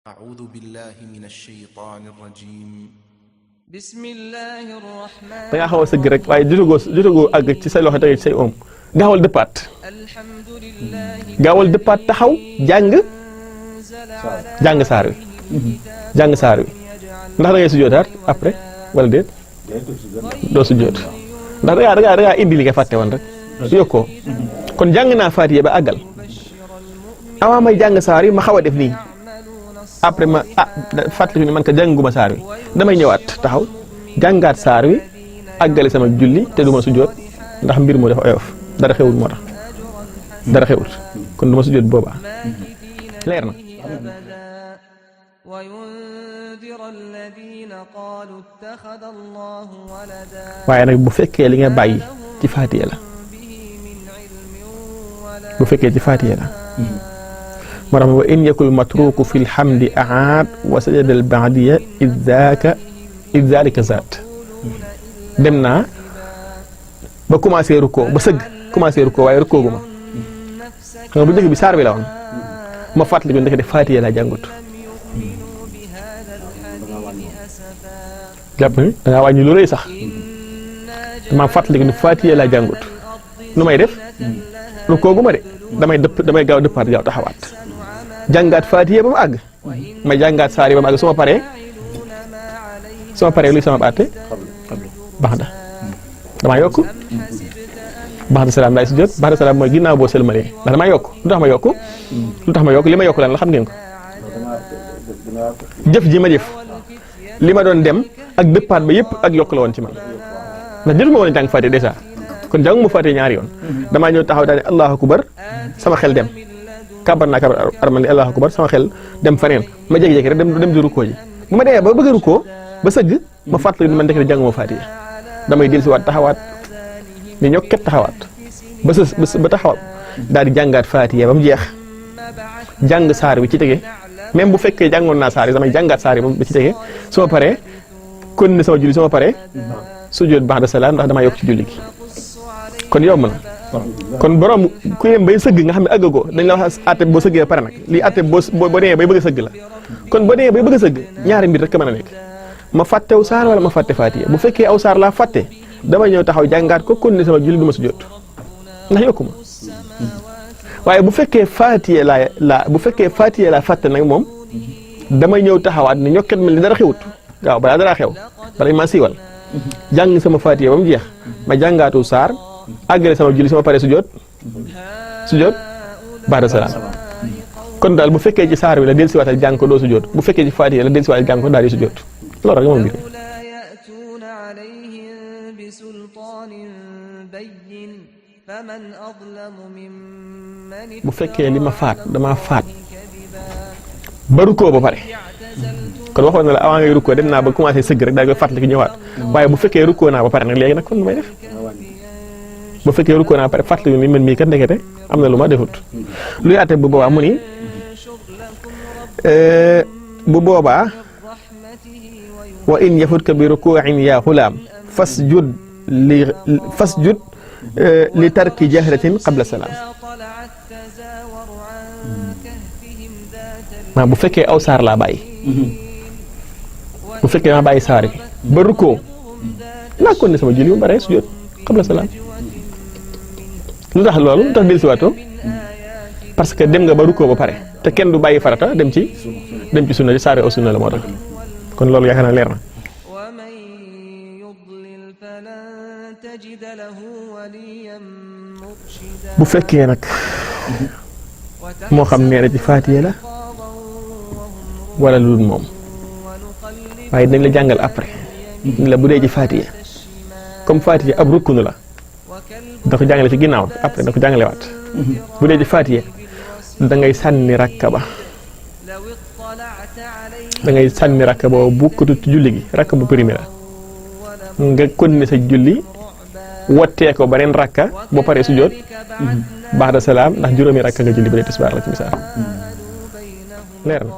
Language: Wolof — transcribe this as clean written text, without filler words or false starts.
أعوذ بالله من الشيطان الرجيم بسم الله الرحمن da nga xaw a sëgg rek waaye jotagoo àgg ci say loxo tege ci say oom gaawal dëppaat الحمد لله gaawal dëppaat taxaw jàng saar wi jàng saar wi ndax da ngay sujjootaat après wala déet doo sujjoot ndax da ngaa indi li nga fàtte woon rek su yokkoo kon jàng naa Faatiha ba àggal avant may jàng saar wi ma xaw a def nii après ma fàttali ni man ka jànguma saar wi damay ñëwaat taxaw jàngaat saar wi àggale sama julli te duma sujjoot ndax mbir mu dafa oyof dara xewul moo tax dara xewul kon duma sujjoot boobaa leer na وينذر الذين قالوا اتخذ الله ولدا waaye nag bu fekkee li nga bàyyi ci Faatiha la bu fekkee ci Faatiha la moo tax wa in yakul matruku fi lhamdi aad wa sajada al baadiya id zalika zaat dem naa ba commencé rukkoo ba sëgg commencé rukkoo waaye rukkoo gu ma xam nga bu njëkk bi saar bi la woon ma fàttali ko ndeke de Faatiha laa jàngut jàpp ni da ngaa wàññi lu rëy sax damaa fàttali ko ne Faatiha laa jàngut nu may def rukkoo gu ma de damay gaaw dëppaat gaaw taxawaat jàngaat Faatiha ba mu àgg ma jàngaat saar yi ba mu àgg su ma paree luy sama baate baax na damaa yokk baax na salaam laay si jot baax na salaam mooy ginnaaw boo sëlmalee ndax damaa yokk lu tax ma yokk li ma yokk lan la xam ngeen ko jëf ji ma jëf li ma doon dem ak dëppaat ba yëpp ak yokk la woon ci man ndax jëf ma woon a jàng Faatiha dèjà kon jànguma Faatiha ñaari yoon damaa ñëw taxaw daal ne allahu akbar sama xel dem kabar naa kabar armal ni allahu akbar sama xel dem faneen ma jékki-jékki rek dem di rukkoo ji bu ma demee ba bëgg a rukkoo ba sëgg ma fàttali ni man ndekk jànguma Faatiha damay dellusiwaat taxawaat ni ñokket taxawaat ba taxawaat daal di jàngaat Faatiha ba mu jeex jàng saar bi ci tege même bu fekkee jàngoon naa saar yi damay jàngaat saar yi ba ci tege su ma paree kon ne sama julli su ma paree sujjóot ba'da salaam ndax damaa yokk ci julli gi kon yomb na kon borom ku yem bay sëgg nga xam ne àggagoo dañ la wax àtte boo sëggee pare nag lii àtte boo demee bay bëgg a sëgg la kon boo demee bay bëgg a sëgg ñaari mbir rek mën a nekk ma fàttew saar wala ma fàtte Faatiha bu fekkee aw saar laa fàtte damay ñëw taxaw jàngaat ko kon ne sama julli du ma sujjóot ndax yokku ma waaye bu fekkee Faatiha laa fàtte nag moom damay ñëw taxawaat ni ñokket mel ni dara xewut waaw balaa dara xew bala ma siiwal jàng sama Faatiha ba mu jeex ma jàngaatu saar àggale sama julli sama pare sujjóot ba'da salaam kon daal bu fekkee ci saar wi la dellusiwaatal jàng ko doo sujjóot bu fekkee ci Faatiha la dellusiwaatal jàng ko daal di sujjóot loolu rek moom mbir bu fekkee li ma faat damaa faat ba rukkoo ba pare kon waxoon na la avant ngay rukkoo dem naa ba commencé sëgg rek daal koy fàttali ki ñëwaat waaye bu fekkee rukkoo naa ba pare nag léegi nag kon lu may def bu fekkee rukkoo naa ba pare fàttali ni man mii kat ndekete am na lu ma defut luy àtte bu boobaa mu ni bu boobaa wa in yafutka bi rukuu'in yaa xulaam fasjud li tarki jahratin qabla salaam maa bu fekkee aw saar laa bàyyi bu fekkee maa bàyyi saar bi ba rukkoo naa kon ne sama julli bu bare sujjóot qabla salaam lu tax loolu lu tax dellusiwaatoo parce que dem nga ba rukkoo ba pare te kenn du bàyyi farata dem ci sunna ci saar aw sunna la moo tax kon loolu yaakaar naa leer na bu fekkee nag moo xam nee na ci Faatiha la wala lu dul moom waaye dañ la jàngal après ni la bu dee ci Faatiha comme Faatiha ab rukkunu la da ko jàngale ci ginnaaw après da ko jàngalewaat bu dee ci Faatiha da ngay sànni rakka ba bukkatu ci julli gi rakka bu premier la nga continuer sa julli wottee ko beneen rakka boo paree sujjóot ba'da salaam ndax juróomi rakka nga julli ba dee tisbaar la ci misaal leer na